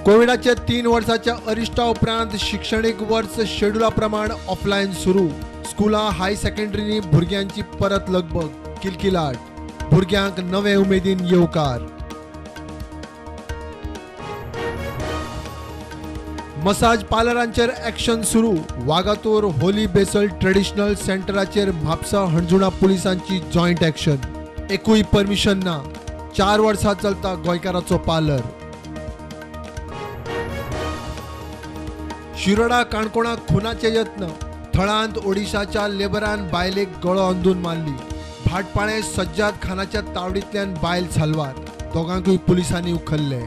कोविडाच्या 3 वर्साच्या अरिश्टा उपरांत शिक्षणीक वर्स शेड्युला प्रमाण ऑफलायन सुरू. स्कुलां हाय सेकंडरीनी भुरग्यांची परत लगबग, किलकिलाट. भुरग्यांक नवे उमेदीन येवकार. मसाज पार्लरांचेर ॲक्शन सुरू. वागातोर होली बेसल ट्रेडिशनल सेंटराचेर म्हापसा हणजुणा पुलिसांची जॉयंट ॲक्शन. एकूय परमिशन ना. 4 वर्सां चलता गोंयकाराचो पार्लर. शिरोडा काणकोणा खुनाचे यत्न. थळांत ओडिशाच्या लेबरान बायलेक गळो अंदून मारली. भाटपाळे सज्जाद खानाच्या तावडींतल्यान बायल साल्वार. दोगांकूय पुलिसांनी उखल्ले.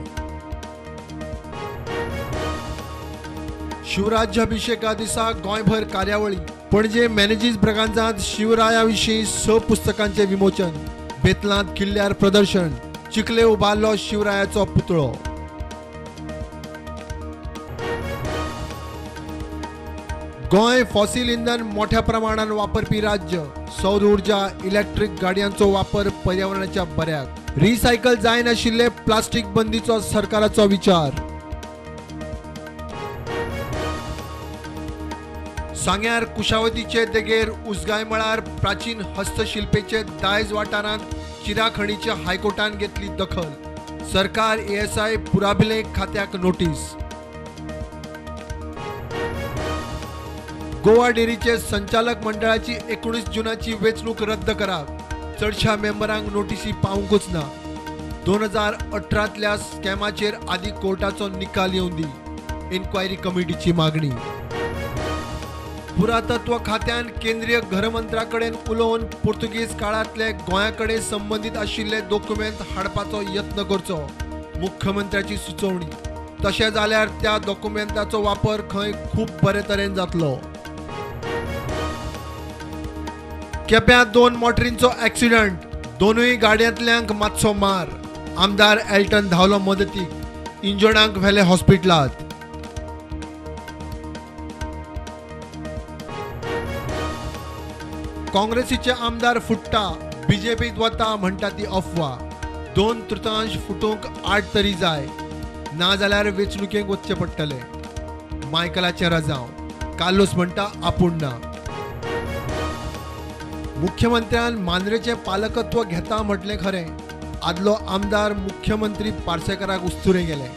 शिवराज्याभिषेका दिसा गोंयभर कार्यावळी. पणजे मॅनेजीस ब्रगांजांत शिवराया विशीं 6 पुस्तकांचें विमोचन. बेतलांत किल्ल्यार प्रदर्शन. चिखले उबारलो शिवरायाचो पुतळो. गोंय फॉसिल इंधन मोठ्या प्रमाणात वापरपी राज्य. सौर ऊर्जा, इलेक्ट्रीक गाडयांचो वापर पर्यावरणाच्या बऱ्याक. रिसायकल जायनाशिल्ले प्लास्टीक बंदीचो सरकाराचो विचार. सांग्यार कुशावतीचे देगेर उसगाय मळार प्राचीन हस्तशिल्पेचे दायज वाठारांत चिराखणीच्या हायकोर्टान घेतली दखल. सरकार एएसआय पुराभिलेख खात्याक नोटीस. गोवा डेअरीचे संचालक मंडळाची 19 जूनाची वेंचणूक रद्द करात. चडशा मेंबरांक नोटीसी पावंकूच ना. 2018तल्या स्कॅमाचेर आदी कोर्टाचो निकाल येवं दी. इन्क्वायरी कमिटीची मागणी. पुरातत्व खात्यान केंद्रीय घरमंत्र्या कडेन उलोवन पुर्तुगीज काळांतले गोंया कडेन संबंदीत आशिल्ले दोकुमेंत हाडपाचो यत्न करचो. मुख्यमंत्र्याची सुचोवणी. तशें जाल्यार त्या दोकुमेंताचो वापर खंय खूब बरे तरेन जातलो. केप्यां 2 मोटरींचो ॲक्सिडंट. दोनूय गाडयांतल्यांक मातसो मार. आमदार एल्टन धांवलो मदतीक. इंजर्डांक व्हेले हॉस्पिटलांत. काँग्रेसीचे आमदार फुट्टा, बीजेपीत वता म्हणटा ती अफवा. 2/3 फुटूंक 8 तरी जाय, ना जाल्यार वेंचणुकेक वचचें पडटलें. मायकलाचें रजांव. कार्लोस म्हणटा आपूण ना. मुख्यमंत्र्यान मांद्रेचें पालकत्व घेता म्हटलें खरें, आदलो आमदार मुख्यमंत्री पार्सेकाराक उस्तुरें गेले.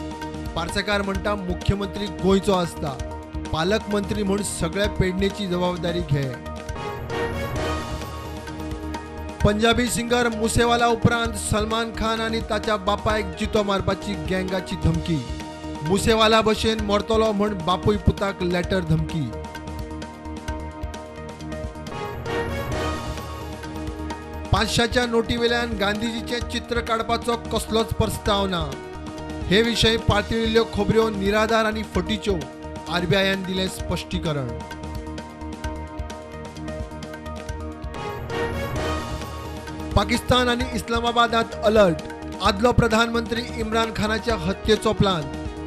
पार्सेकार म्हणटा मुख्यमंत्री गोंयचो आसता, पालकमंत्री म्हूण सगळ्या पेडणेची जबाबदारी घे. पंजाबी सिंगर मुसेवाला उपरांत सलमान खान आनी ताच्या बापायक जितो मारपाची गँगाची धमकी. मुसेवाला भशेन मरतलो म्हूण बापूय पुताक लेटर धमकी. 500च्या नोटीवेल्यान गांधीजीचें चित्र काडपाचो कसलोच प्रस्ताव ना. हे विशय पातळिल्ल्यो खबऱ्यो निराधार आनी फटीच्यो. आरबीआयन दिलें स्पश्टीकरण. पाकिस्तान आनी इस्लामाबादांत अलर्ट. आदलो प्रधानमंत्री इम्रान खानाच्या हत्येचो प्लान.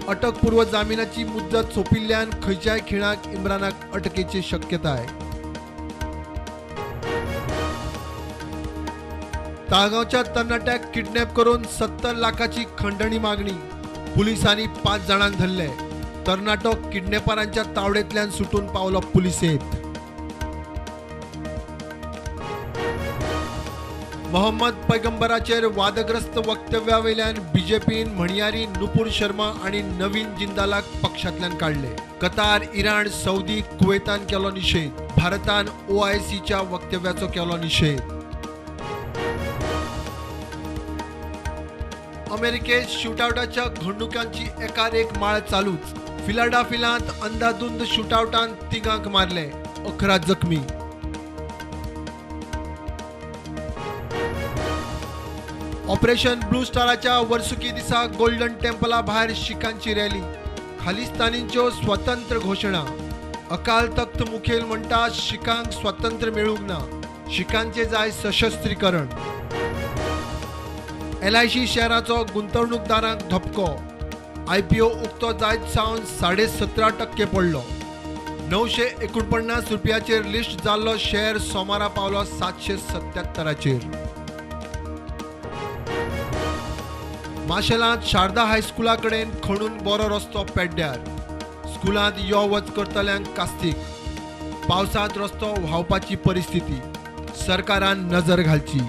अटकपूर्व जामिनाची मुद्दत सोंपिल्ल्यान खंयच्याय खिणाक इम्रानाक अटकेची शक्यताय. ताळगांवच्या तरणाट्याक किडनॅप करून 70 लाखाची खंडणी मागणी. पुलिसांनी 5 जाणांक धरले. तरणाटो किडनॅपरांच्या तावडेंतल्यान सुटून पावलो पुलिसेंत. मोहम्मद पैगंबराचेर वादग्रस्त वक्तव्यावेल्यान बीजेपीन म्हणयारी नुपूर शर्मा आनी नवीन जिंदालाक पक्षांतल्यान काडले. कतार, इराण, सौदी, कुवेतान केलो निशेध. भारतान ओआयसीच्या वक्तव्याचो केलो निशेध. अमेरिकेत शूटआवटाच्या घडणुकांची एकार एक माळ चालूच. फिलाडेल्फियांत अंदाधुंद शूटआवटान 3 मारले, 11 जखमी. ऑपरेशन ब्लू स्टाराच्या वर्सुकी दिसा गोल्डन टेम्पला भायर शिखांची रॅली. खालिस्तानींच्यो स्वतंत्र घोशणा. अकाल तख्त मुखेल म्हणटा शिखांक स्वातंत्र्य मेळूंक ना, शिखांचें जाय सशस्त्रीकरण. एलआयसी शेअराचो गुंतवणूकदारांक धपको. आयपीओ उक्तो जायत सावन 17.5% पडलो. 949 रुपयाचेर लिस्ट जाल्लो शेअर सोमारा पावलो 777चेर. माशेलांत शारदा हायस्कुला कडेन खणून बरो रस्तो पेड्ड्यार. स्कुलांत यो वच करतल्यांक कास्तीक. पावसांत रस्तो व्हांवपाची परिस्थिती. सरकारान नजर घालची.